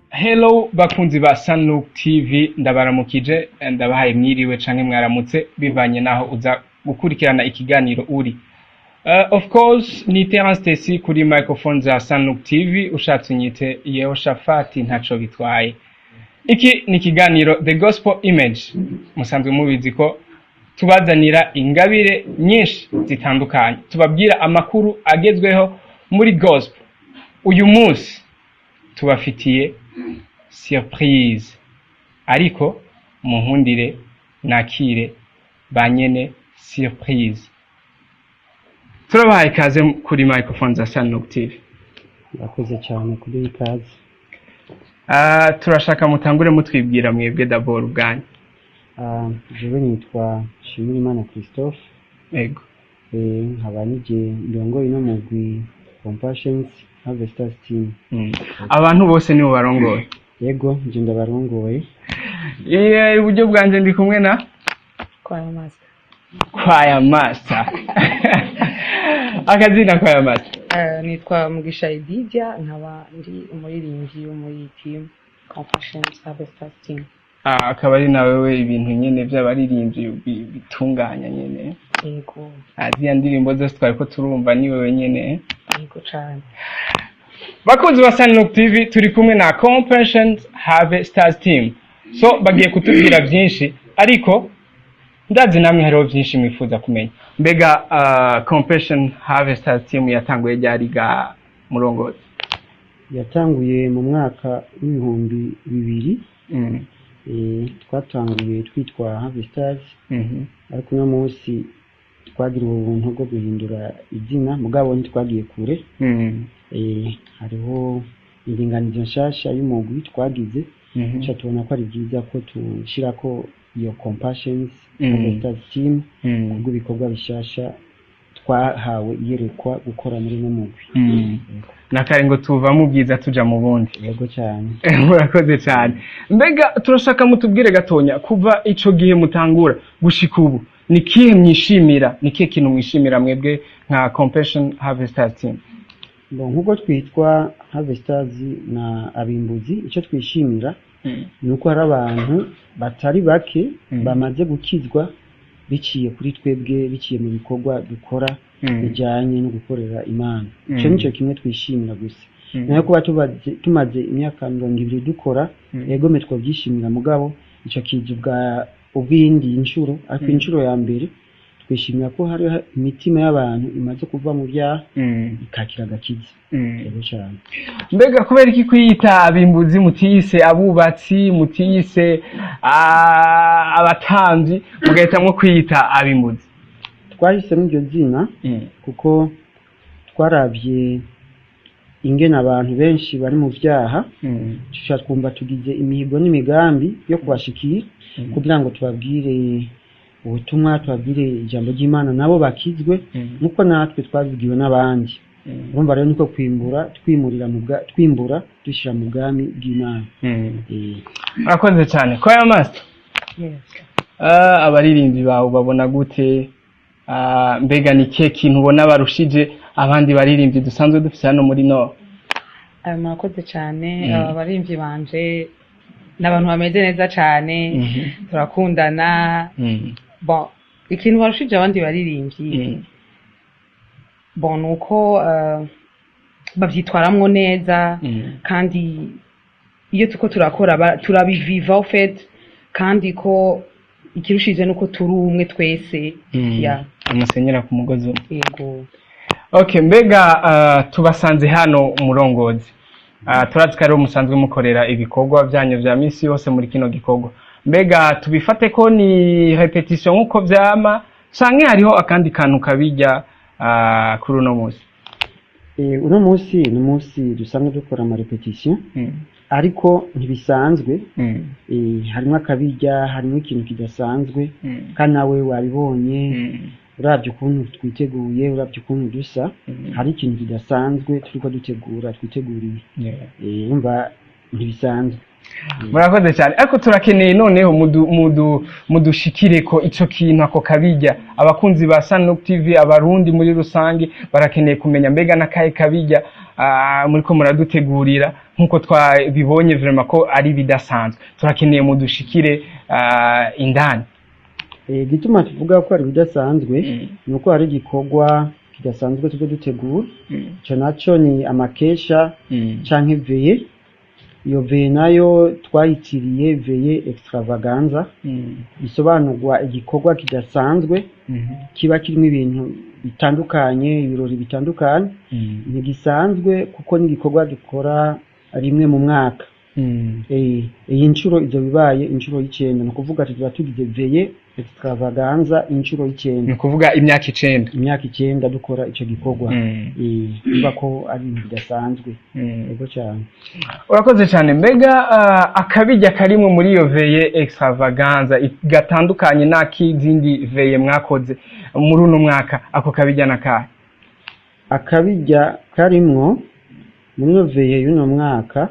Hello bakunzi ba Sunlook TV, ndabaramukije, ndabahaye mwiriwe canke mwaramutse bivanye naho uza gukurikirana ikiganiro uri. Of course ni Terence Tesi kuri microphone za Sunlook TV, ushatse unyite Yehoshafati, ntaco bitwaye. Iki ni ikiganiro The Gospel Image. Musanzwe mubizi ko tubazanira ingabire nyinshi zitandukanye, tubabwira amakuru agezweho muri gospel. Uyu munsi tubafitiye surprise, ariko munkundire nakire ba nyene surprise. Turabahaye ikaze kuri microphone za Sunlook TV. Murakoze cyane kuri iyi kaze. Turashaka mutangure mutwibwira mwebwe d'abord ubwanyu. Jewe nitwa Nshimirimana Christophe. Nkaba nije ndongoye no mugwi Compassions Harvesters Team. Abantu bose nibo barongoye? Yego, nje ndabarongoye. Iburyo bwanje ndi kumwe na Choir Master. Choir Master. Akazina, Choir Master? Nitwa Mugisha Edidia, nkaba ndi umuririmbyi wo muri team Compassion Harvesters Team. Akaba ari nawe we ibintu nyene vy'abaririmbyi bitunganya nyene. Yego. Ziriya ndirimbo zose twariko turumva ni wewe nyene? Yego cane. Bakunzi ba Sunlook TV, turi kumwe na Compassion Harvesters Team, so bagiye kutubwira byinshi, ariko ndazi namwe hariho byinshi mwifuza kumenya. Mbega Compassion Harvesters Team yatanguye ryari ga murongozi? Yatanguye mu mwaka w'2000. Twatanguye twitwa Harvesters, ariko uno munsi twagira ubuntu bwo guhindura izina, mugabo ntitwagiye kure. Hariho indinganizo nshasha y'umugwi twagize, tuca tubona ko ari byiza ko tushirako iyo Compassions Harvesters Team kubw'ibikorwa bishasha twahawe iyerekwa gukora muri uno mugwi. Nakare ngo tuva mu bwiza tuja mu bundi. Yego cyane. Murakoze cyane. Mbega turashaka mutubwire gatonya, kuva ico gihe mutangura gushika ubu, ni kihe mwishimira, ni kihe kintu mwishimira mwebwe nka Compassion Harvesters Team? Bon, nk'uko twitwa Harvesters na abimbuzi, icyo twishimira ni uko hari abantu batari bake bamaze gukizwa biciye kuri twebwe, biciye mu bikorwa dukora bijyanye no gukorera Imana. Icyo nicyo kimwe twishimira gusa. Nayo kuba tumaze imyaka 20 dukora, yego me twabyishimira, mugabo icyo kiza ubwa ubw'iyindi nshuro, ariko inshuro ya mbere twishimira ko hariho imitima y'abantu imaze kuva mu byaha ikakira agakiza. Yego cyane. Mbega kubera iki kwiyita abimbuzi mutiyise abubatsi, mutiyise abatambyi, mugahitamwo kwiyita abimbuzi? Twahisemo iryo zina kuko twarabye ingene abantu benshi bari mu vyaha, tuca twumva tugize imihigo n'imigambi yo kubashikira kugira ngo tubabwire ubutumwa, tubabwire ijambo ry'Imana, nabo bakizwe nk'uko natwe twabibwiwe n'abandi. Urumva rero niko kwimbura, twimurira mu bwa twimbura dushyira mu bwami bw'Imana. Murakoze cyane, Choir Master. Yes. Abaririmbyi bawe babona gute? Mbega ni kihe kintu ubona barushije abandi baririmbyi dusanzwe dufise hano muri no? Murakoze cyane. Abaririmbyi banje ni abantu bameze neza cyane, turakundana. Bon, ikintu barushije abandi baririmbyi, bon, nuko bavyitwaramwo neza, kandi iyo tuko turakora turabiviva au fait, kandi ko ikirushije nuko turi umwe twese. Ya. Amusenyera ku mugozi umwe. Yego. Okay, mbega tubasanze hano umurongozi. Turazi ko ariho musanzwe mukorera ibikorwa byanyu vya misi yose muri kino gikorwa. Mbega tubifate ko ni répétition nk'uko vyama, canke hariho akandi kantu kabijya kuri uno munsi? Uno munsi ni umunsi dusanzwe dukora ama répétition, ariko ntibisanzwe. Harimo akabirya, harimo ikintu kidasanzwe, kandi nawe wabibonye. Uravye ukuntu twiteguye, uravye ukuntu dusa, hari ikintu kidasanzwe turiko dutegura, twiteguriye. Urumva ntibisanzwe. Murakoze cyane, ariko turakeneye noneho mudushikire ko ico kintu, ako kabijya. Abakunzi ba Sunlook TV, abarundi muri rusange barakeneye kumenya mbega n'akahe kabijya muriko muradutegurira, nkuko twabibonye vraiment ko ari bidasanzwe. Turakeneye mudushikire indani. Igituma tuvuga ko ari ibidasanzwe ni uko hari igikorwa kidasanzwe tujya dutegura. Ico naco ni amakesha canke veillée. Iyo veillée nayo twayitiriye Veillée Extravaganza, bisobanurwa igikorwa kidasanzwe kiba kirimo ibintu bitandukanye, ibirori bitandukanye. Ntigisanzwe kuko ni igikorwa dukora rimwe mu mwaka. Iyi nshuro izo bibaye inshuro y'icenda, ni ukuvuga tuba tugize Veillée Extravaganza inshuro y'icenda. Ni ukuvuga imyaka 9. Imyaka 9 dukora ico gikorwa. Biba ko ari ibintu bidasanzwe. Yego cyane. Urakoze cyane. Mbega akabijya karimwe muri iyo Veillée Extravaganza gatandukanye n'ak'izindi veillée mwakoze muri uno mwaka, ako kabijya n'akahe? Akabijya karimwo muri iyo veillée y'uno mwaka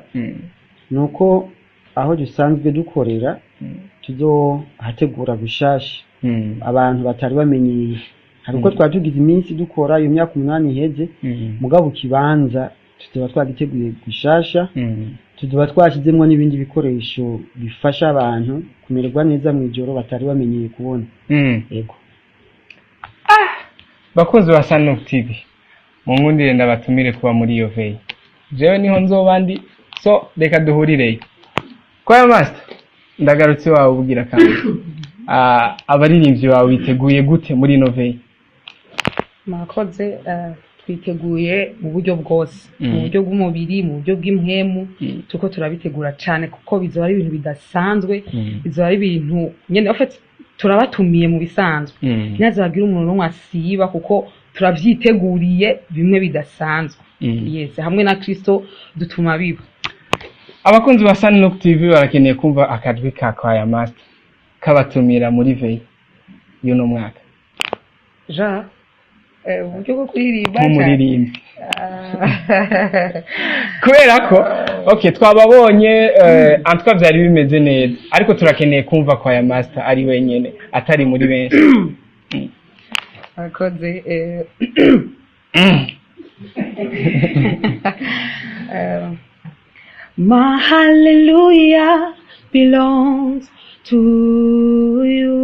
ni uko aho dusanzwe dukorera tuzohategura gushasha, abantu batari bamenyeye. Hari uko twari tugize iminsi dukora iyo myaka 8 iheze, mugabo ikibanza tuzoba twagiteguye gushasha, tuzoba twashyizemo n'ibindi bikoresho bifasha abantu kumererwa neza mu ijoro batari bamenyeye kubona. Yego. Bakunzi ba Sunlook TV, munkundire ndabatumire kuba muri iyo veillée. Jewe niho nzoba ndi, so reka duhurireyo. Choir master, ndagarutse wawe ubwira kandi abaririmbyi bawe biteguye gute muri ino veillée? Murakoze. Twiteguye mu buryo bwose, mu buryo bw'umubiri, mu buryo bw'impwemu. Turiko turabitegura cyane kuko bizoba ari ibintu bidasanzwe. Bizoba ari ibintu nyene, en fait turabatumiye mu bisanzwe. Ntihazagira umuntu n'umwe asiba kuko turavyiteguriye bimwe bidasanzwe. Yes, hamwe na Kristo dutuma biba. Abakunzi ba Sunlook TV barakeneye kumva akajwi ka Choir Master kabatumira muri veillée y'uno mwaka. Ja, uburyo bwo kuririmba. Nk'umuririmbyi, kubera ko okay, twababonye, en tout cas byari bimeze neza, ariko turakeneye kumva Choir Master ari wenyene, atari muri benshi. Murakoze. My hallelujah belongs to you.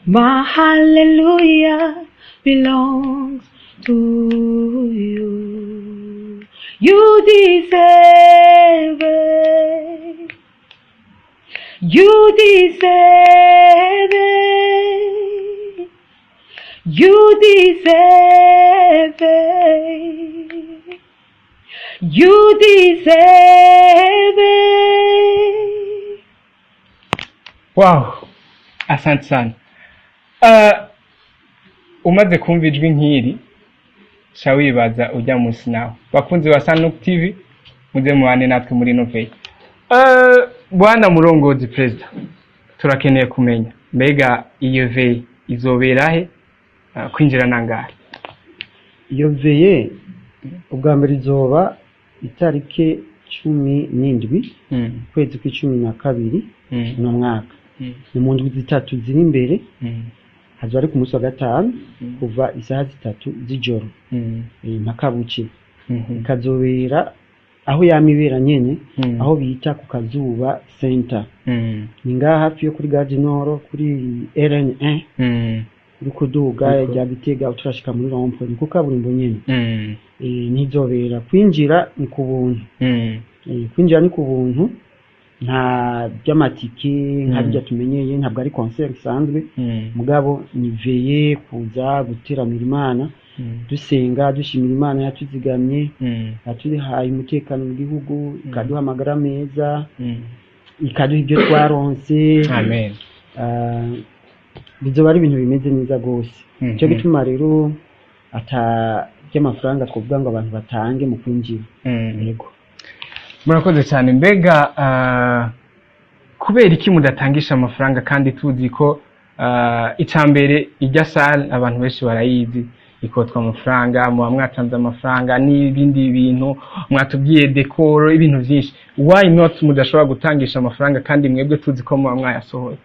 My hallelujah belongs to you. You deserve it. You deserve it. You deserve it. You deserve it. Wow, asante sana. Umaze kumva ijwi nk'iri, ca wibaza ujya munsi nawe. Bakunzi ba Sunlook TV, muze mubane natwe muri ino veillée. Bwana murongozi perezida, turakeneye kumenya mbega iyo veillée izobera he, kwinjira nangahe? Iyo veillée ubwa mbere izoba itariki 17 ukwezi kw'12 uno mwaka. Ni mu ndwi 3 ziri imbere. Hazoba ari ku munsi wa gatanu, kuva isaha 3 z'ijoro mpaka buce. Ikazobera Aho yama ibera nyene, aho bita ku Kazuba Center. Ni ngaha hafi yo kuri Gare du Nord, kuri RN1, uri kuduga rya Gitega uturashika muri rond-point, ni ku kaburimbo nyene. Ntizobera kwinjira ni ku buntu. Kwinjira ni ku buntu, nta by'amatike nka bijya tumenyeye, ntabwo ari concert isanzwe, mugabo ni veillée, kuza guteramira Imana, dusenga, dushimira Imana yatuzigamye, yatuhaye umutekano mu gihugu, ikaduha amagara meza, ikaduha ibyo twaronse. Amen. Ah, bizoba ari ibintu bimeze neza rwose. Icyo gituma rero ata by'amafaranga twavuga ngo abantu batange mu kwinjira. Yego. Murakoze cyane. Mbega kubera iki mudatangisha amafaranga kandi tuzi ko icya mbere ijya salle abantu benshi barayizi, ikotwa amafaranga, muba mwatanze amafaranga n'ibindi bintu mwatubwiye, décor, ibintu byinshi? Why not mudashobora gutangisha amafaranga kandi mwebwe tuzi ko muba mwayasohoye?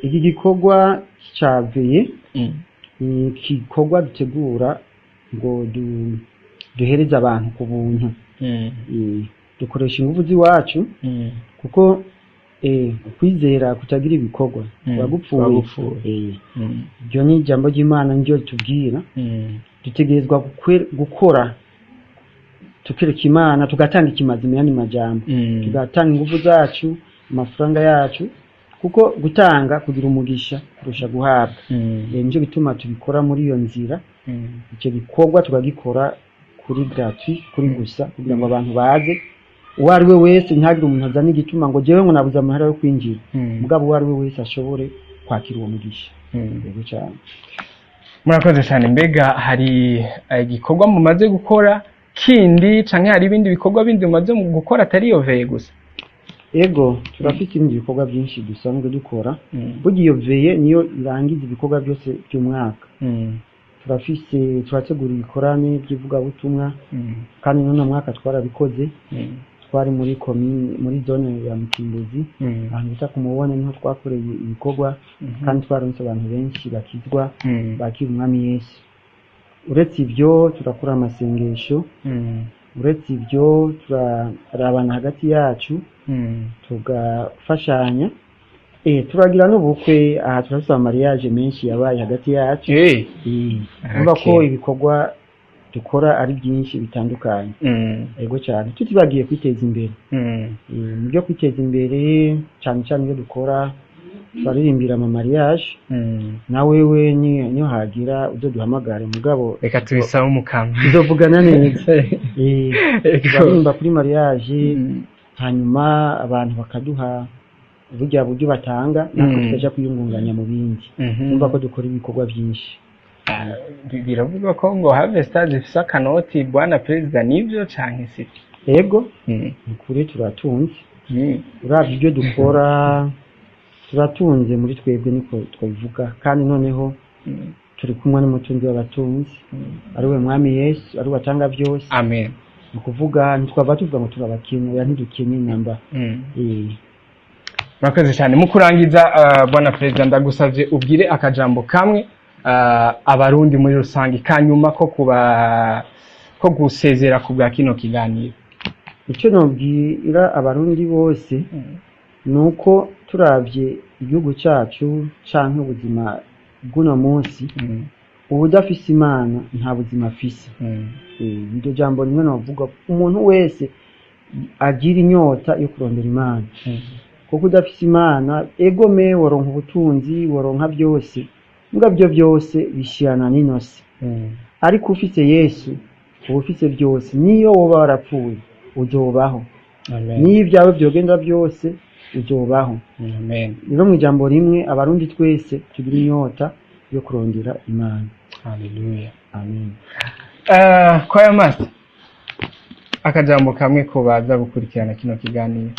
Iki gikorwa ca veillée ni igikorwa dutegura ngo duhereze abantu ku buntu. Dukoresha ingufu z'iwacu, kuko ukwizera kutagira ibikorwa kuba gupfuye. Kuba gupfuye. Iryo ni ijambo ry'Imana niryo ritubwira. Dutegerezwa gukora, tukereka Imana, tugatanga ikimazi, mu yandi majambo, tugatanga ingufu zacu, amafaranga yacu, kuko gutanga kugira umugisha kurusha guhabwa. Nico gituma tubikora muri iyo nzira. Icyo gikorwa tukagikora kuri gratuit, kuri gusa kugira ngo abantu baze, uwo ari we wese, ntihagire umuntu azana igituma ngo jewe ngo nabuze amahera yo kwinjira, mugabo uwo ari we wese ashobore kwakira uwo mugisha. Yego cyane. Murakoze cyane. Mbega hari igikorwa mumaze gukora kindi, canke hari ibindi bikorwa bindi mumaze mu gukora atari iyo veillée gusa? Ego, turafite ibindi bikorwa byinshi dusanzwe dukora. Burya iyo veillée niyo irangiza ibikorwa byose by'umwaka. Turafise, turategura ibikorane by'ivugabutumwa, kandi n'uno mwaka twarabikoze. Twari muri komine, muri zone ya Mutimbuzi, ahantu bita ku Mubone, niho twakoreye ibikorwa, kandi twaronse abantu benshi bakizwa, bakira Umwami Yesu. Uretse ibyo, turakora amasengesho. Uretse ibyo, turarabana hagati yacu, tugafashanya. Turagira n'ubukwe aha, turafise amamariage menshi yabaye hagati yacu. Urumva ko ibikorwa dukora ari byinshi bitandukanye. Ego cyane, tutibagiye kwiteza imbere. Mu byo kwiteza imbere, cyane cyane ibyo dukora, turaririmbira ama mariage. Na wewe niyo hagira uzoduhamagare, mugabo Reka tubisabe Umukama. tuzovugana neza. Turaririmba kuri mariage, hanyuma abantu bakaduha burya buryo batanga, natwe tukaja kwiyungunganya mu bindi. Urumva ko dukora ibikorwa byinshi. Ah, biravugwa ko ngo Harvesters ifise akanoti, bwana perezida, nivyo canke sivyo? Ego, ni kuri, turatunze. Uravye ibyo dukora, turatunze muri twebwe, niko twabivuga. Kandi noneho turi kumwe n'umutunzi w'abatunzi, ari we Mwami Yesu, ari we atanga byose. Amen. Ni ukuvuga ntitwava tuvuga ngo turabakene, oya, ntidukene namba. Murakoze cyane. Mu kurangiza, bwana perezida, ndagusavye ubwire akajambo kamwe Abarundi muri rusange, kanyuma ko kuba ko gusezera ku bwa kino kiganiro. Icyo nobwira Abarundi bose ni uko turavye igihugu cyacu canke ubuzima bw'uno munsi, uwudafise Imana nta buzima afise. Iryo jambo rimwe novuga, umuntu wese agira inyota yo kurondera Imana, kuko udafise Imana, egome woronka ubutunzi, woronka byose, mbwa byo byose bishirana n'inosi. Ariko ufise Yesu uba ufise byose. Niyo woba warapfuye, uzobaho. Amen. Niyo ibyawe byogenda byose, uzobaho. Amen. Rero mu ijambo rimwe, Abarundi twese tugira inyota yo kurondera Imana. Haleluya. Amen. Choir master, akajambo kamwe ko baza gukurikirana kino kiganiro,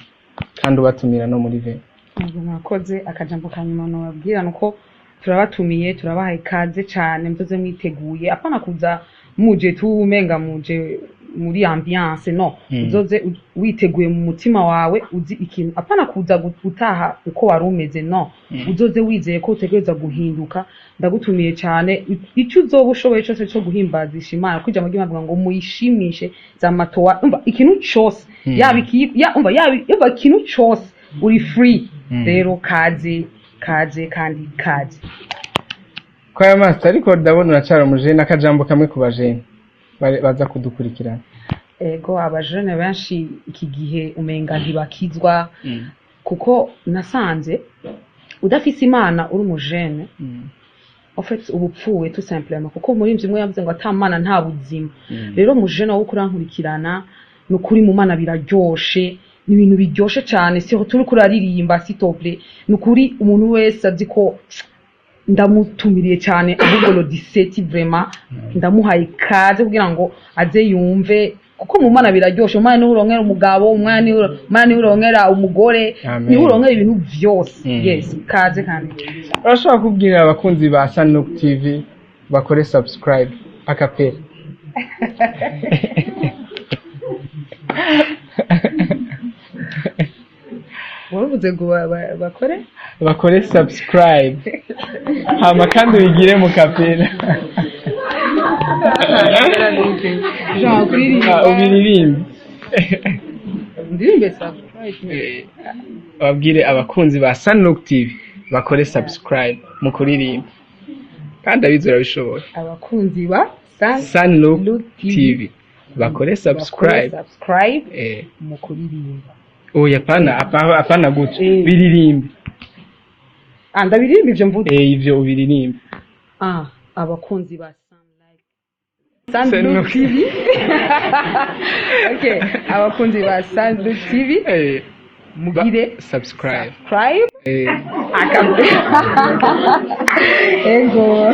kandi ubatumira no muri veillée. Ntabwo, mwakoze. Akajambo ka nyuma nababwira ni uko turabatumiye, turabahaye ikaze cyane. Muzoze mwiteguye, apana kuza muje tumenga muje. muri ambiance, no. Uzoze witeguye mu mutima wawe, uzi ikintu, apana kuza gutaha uko wari umeze, no. Uzoze wizeye ko utegereza guhinduka. Ndagutumiye cyane. Icyo uzoba ushoboye cyose cyo guhimbazisha Imana, kuko ijambo ry'Imana rivuga ngo muyishimishe za matowa. Umva, ikintu cyose, yaba iki, ya, umva, yaba ikintu cyose, uri free. Rero kaze, kaze kandi kaze. Kwa master, ariko ndabona uracara umujene. Akajambo kamwe ku bajene baza kudukurikirana. Ego, abajene benshi iki gihe umenga ntibakizwa, kuko nasanze udafise Imana uri umujene, en fait uba upfuye tout simplement, kuko umuririmbyi umwe yavuze ngo ata Mana nta buzima. Rero mujene wowe kurankurikirana, ni ukuri mu Mana biraryoshe, ni ibintu biryoshe cyane, surtout uriko uraririmba, s'il te plaît. Ni ukuri umuntu wese azi ko ndamutumiriye cyane, ahubwo le 17 vraiment ndamuhaye ikaze kugira ngo aze yumve, kuko mu Mana biraryoshe. Mu Mana niho urongera umugabo, mu Mana niho urongera umugore. Amen. Niho urongera ibintu vyose. Yes, kaze kandi. Urashobora kubwira abakunzi ba Sanuk TV bakore subscribe a cappella? Waruvuze ngo bakore? Bakore subscribe, hama kandi ubigire mu cappella. Jean, kuririmba? Ah, ubiririmbe. Ndirimbe subscribe? Babwire abakunzi ba Sanuk TV bakore subscribe mu kuririmba, kandi abizi urabishoboye. Abakunzi ba San Sanuk Look TV. TV bakore subscribe. Bakore subscribe mu kuririmba. Oya, apana, apana gutyo. Biririmbe. Ah, ndabiririmba ivyo mvuze? Ivyo ubiririmbe. Ah, abakunzi ba San San Look Look. TV. Okay, abakunzi ba San Look TV, mugire subscribe. Subscribe. Ego.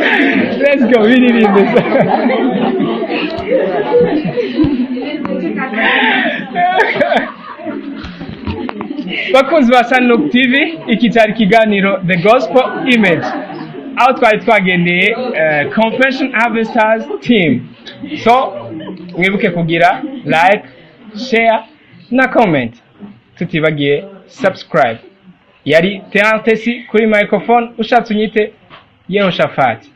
Let's go, biririmbe. Bakunzi ba Sanlook TV, iki cyari ikiganiro The Gospel Image, aho twari twagendeye Confession Harvesters Team. So mwibuke kugira like, share na comment, tutibagiye subscribe. Yari Terence Tesi kuri microphone, ushatse unyite Yehoshafati.